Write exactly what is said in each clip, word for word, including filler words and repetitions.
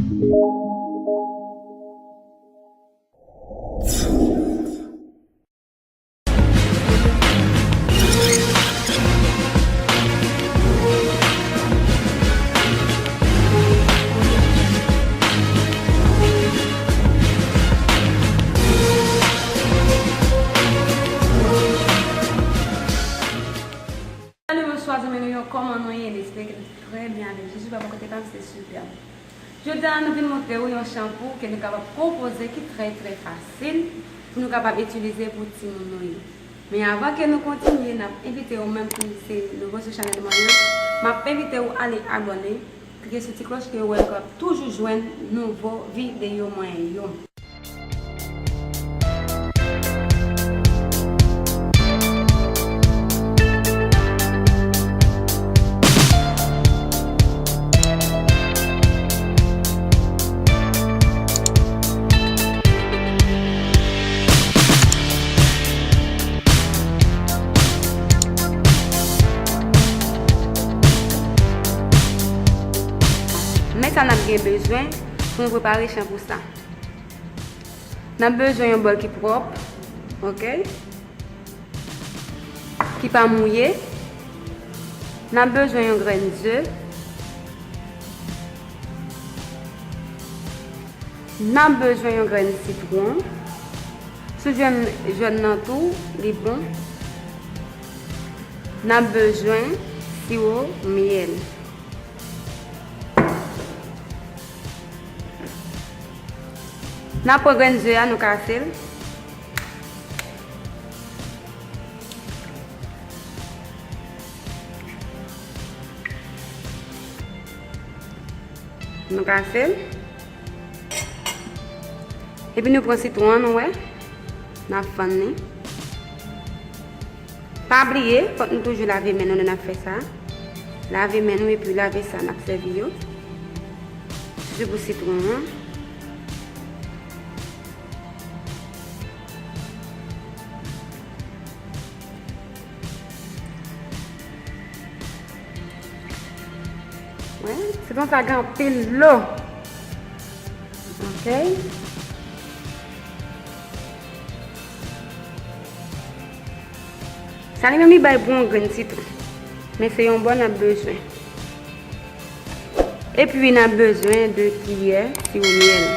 Salut, bonsoir, zanmi nou yo, kòman nou ye? M espere ke nou trè byen avèk Jezi, papa kote pa m, se sipè. Jodi a, nou vin montre w yon chanpou ke nou kapab konpoze ki trè, trè fasil pou nou kapab itilize pou timoun nou yo. Men avan ke nou kontinye, n ap envite w menm ki se nouvo sou chanèl mwen an, m ap envite w ale abòne, klike sou ti klòch ke w wè w ap toujou jwenn nouvo videyo mwen yo. Men sa n ap gen bezwen pou nou prepare chanpou sa. N ap bezwen yon bòl ki pwòp, oke, ki pa mouye. N ap bezwen yon grenn ze. N ap bezwen yon grenn sitwon. Si w jwenn jòn nan tou, li bon. N ap bezwen siwo myèl. N ap pran grenn ze a, nou kase l. Nou kase l. Epi nou pran sitwon an, nou wè. N ap fann li. Pa bliye, fòk nou toujou lave men nou lè n ap fè sa. Lave men nou epi lave sa n ap sèvi yo. Sitou pou sitwon an. Wè, sitwon sa gen anpil dlo. Oke. Sa li menm li bay pou yon grenn sitwon. Men se yon bò n ap bezwen. Epi n ap bezwen de kiyè siwo myèl.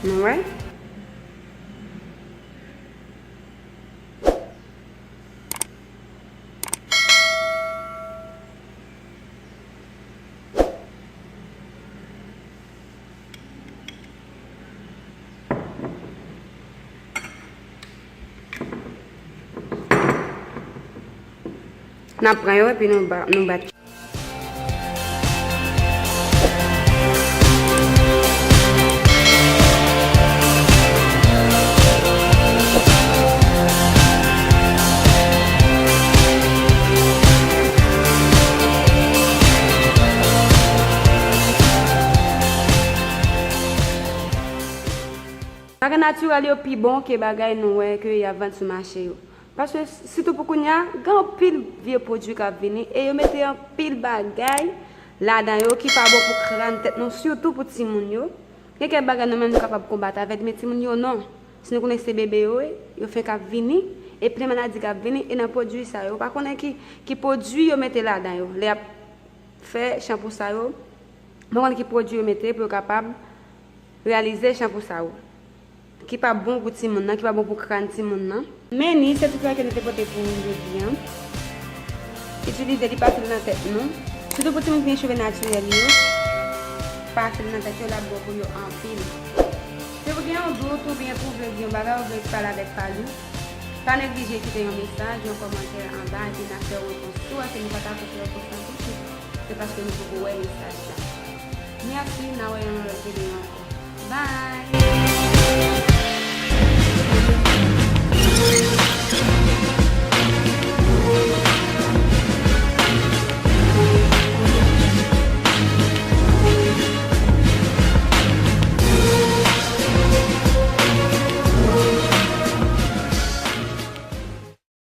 Nou wè? N ap pran yo epi nou ba-, nou bat. Bagay natirèl yo pi bon ke bagay nou wè ke y ap vann sou mache yo. Paske, sitou pou kounye a, gen anpil vye pwodui k ap vini e yo mete anpil bagay ladan yo ki pa bon pou kràn tèt nou, sitou pou timoun yo. Gen kèk bagay nou menm nou kapab konbat avèk, men timoun yo non. Si nou konnen se bebe yo ye, yo fenk ap vini, e plen maladi k ap vini, e nan pwodui sa yo, ou pa konnen ki, ki pwodui yo mete ladan yo. Lè y ap fè chanpou sa yo, ou pa konnen ki pwodui yo mete pou yo kapab reyalize chanpou sa yo. Ki pa bon pou timoun nan, ki pa bon pou kràn timoun nan. Men ni se ti travay ke nou te pote pou nou jodi a. Itilize li, pase l nan tèt nou. Sitou pou timoun ki gen cheve natirèl yo, pase l nan tèt yo, l ap bon pou yo anpil. Si w gen yon dout oubyen pou w vle di yon bagay, ou vle pale avèk Palou, pa neglije kite yon mesaj, yon kòmantè anba, epi n a fè w repons. Si w wè ke nou pa ta fè w repons lan tousuit, se paske nou poko wè mesaj la. Mèsi, n a wè yon lòt videyo ankò. Bye!